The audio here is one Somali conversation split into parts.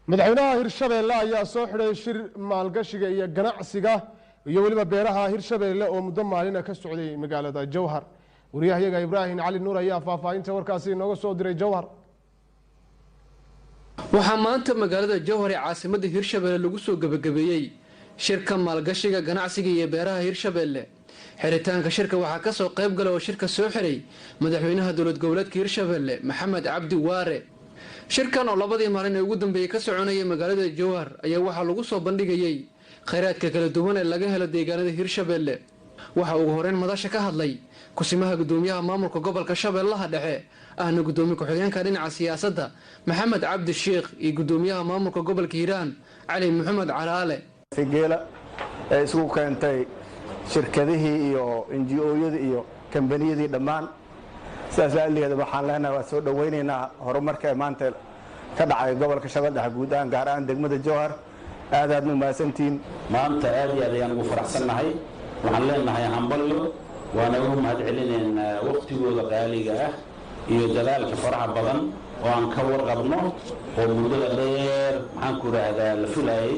Madaxweynaha Hirshabeelle ayaa soo xidhay shir maalgashiga iyo ganacsiga iyo weliba beeraha Hirshabeelle oo muddo maalina ka socday magaalada Jowhar. Wariyahayaga Ibraahim Cali Nuur ayaa faahfaahinta warkaasi inooga soo diray Jowhar. Waxaa maanta magaalada Jowhar ee caasimadda Hirshabeelle lagu soo gebagabeeyey shirka maalgashiga, ganacsiga iyo beeraha Hirshabeelle. Xiritaanka shirka waxaa kasoo qayb gala oo shirka soo xiray madaxweynaha dowlad goboleedka Hirshabeelle, Maxamed Cabdi Waare. Shirkan oo labadii maalin ee ugu dambeeyey ka soconayay magaalada Jowhar ayaa waxaa lagu soo bandhigayey khayraadka kala duwan ee laga helo deegaanada Hirshabeelle. Waxaa ugu horeyn madasha ka hadlay kusimaha gudoomiyaha maamulka gobolka Shabeellaha Dhexe, ahna gudoomiye ku-xigeenka dhinaca siyaasadda, Maxamed Cabdi Sheikh, iyo gudoomiyaha maamulka gobolka Hiiraan, Cali Maxamed Caraale. Geela ee isugu keentay shirkadihii iyo NGO-yadii iyo kambaniyadii dhammaan, sidaas laaligeeda waxaan leenahay waa soo dhowaynaynaa horumarka ee maanta ka dhacay gobolka Shabeelle Dhexe guud ahaan, gaar ahaan degmada Jowhar. Aad aad mahadsantihiin. Maanta aad iyo aad ayaan ugu faraxsannahay. Waxaan leenahay hambalyo, waana ugu mahad celinaynaa waqtigooda qaaliga ah iyo dadaalka faraha badan oo aan ka warqabno oo muddada dheer, maxaan ku idhaahdaa, la filaayay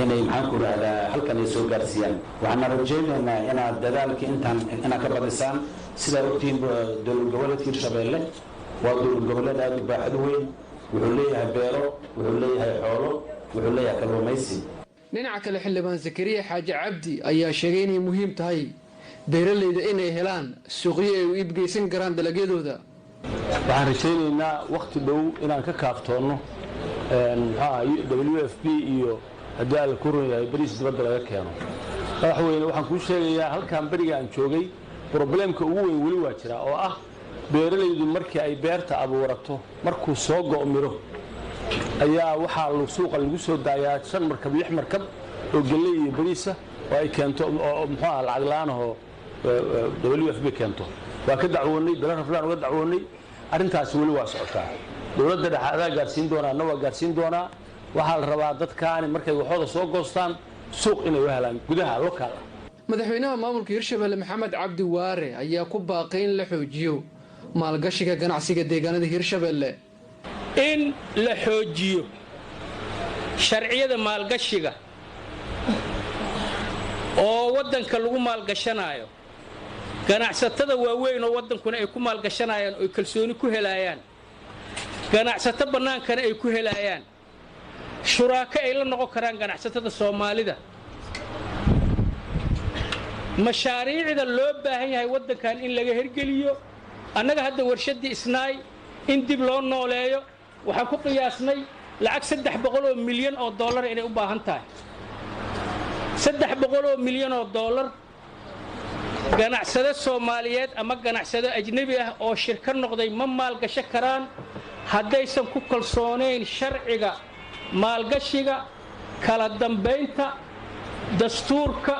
inay, maxaan ku idhaahdaa, halkan ay soo gaarsiiyaan. Waxaana rajaynaynaa inaad dadaalka intaan inaad ka badisaan. Sidaa ogtihiin, dowlad goboleedka Hirshabeelle waa dowlad goboleed aad u baaxad weyn. Wuxuu leeyahay beero, wuxuu leeyahay xoolo, wuxuu leeyahay kalluumaysi. Dhinaca kale, xildhibaan Zakariya Xaaji Cabdi ayaa sheegay inay muhiim tahay beeralayda inay helaan suuqyo ay u iibgeysan karaan dalagyadooda. Waxaan rajaynaynaa wakhti dhow inaan ka kaaftoonno, muxuaha, WFP iyo haddii Alla ku run yahay bariis dibadda laga keeno. Madaxweyne, waxaan kuu sheegayaa halkan beriga aan joogay problemka ugu weyn weli waa jiraa, oo ah beeralaydu markii ay beerta abuurato, markuu soo go'o miro ayaa waxaa suuqa lagu soo daayaa shan markab, lix markab oo galley iyo bariisa oo ay keento oo, muxuaha, lacag la'aanahoo WFP keento. Waa ka dacwoonnay, bilo raflaan uga dacwoonnay, arrintaasi weli waa socotaa. Dowladda dhexe adaa gaarsiin doonaa, anna waa gaarsiin doonaa. Waxaa la rabaa dadkaani markay waxooda soo goostaan suuq inay u helaan gudaha local ah. Madaxweynaha maamulka Hirshabelle, Maxamed Cabdi Waare, ayaa ku baaqay in la xoojiyo maalgashiga ganacsiga deegaanada Hirshabelle. In la xoojiyo sharciyada maalgashiga oo waddanka lagu maalgashanaayo, ganacsatada waaweyn oo waddankuna ay ku maalgashanayaan oy kalsooni ku helaayaan, ganacsato bannaankana ay ku helaayaan, shuraako ay la noqon karaan ganacsatada Soomaalida, mashaariicda loo baahan yahay waddankan in laga hergeliyo. Annaga hadda warshaddii Isnaay in dib loo nooleeyo waxaan ku qiyaasnay lacag 300 milyan oo dollar inay u baahan tahay. 300 milyan oo dollar ganacsado Soomaaliyeed ama ganacsado ajnebi ah oo shirka noqday ma maalgasho karaan haddaysan ku kalsoonayn sharciga maalgashiga, kala dambaynta, dastuurka,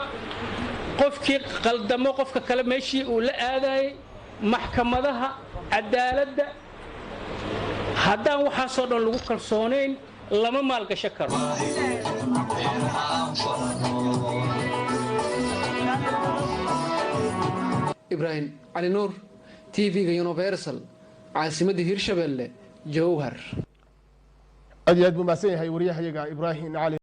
qofkii qaldamo qofka kale meeshii uu la aadayay, maxkamadaha, cadaaladda. Haddaan waxaasoo dhan lagu kalsoonayn, lama maalgasho karo. Ibraahim Cali Nuur, TV-ga Universal, caasimadda Hirshabelle, Jowhar. Aad iyo aad buu mahadsan yahay wariyahayaga Ibraahim Cali.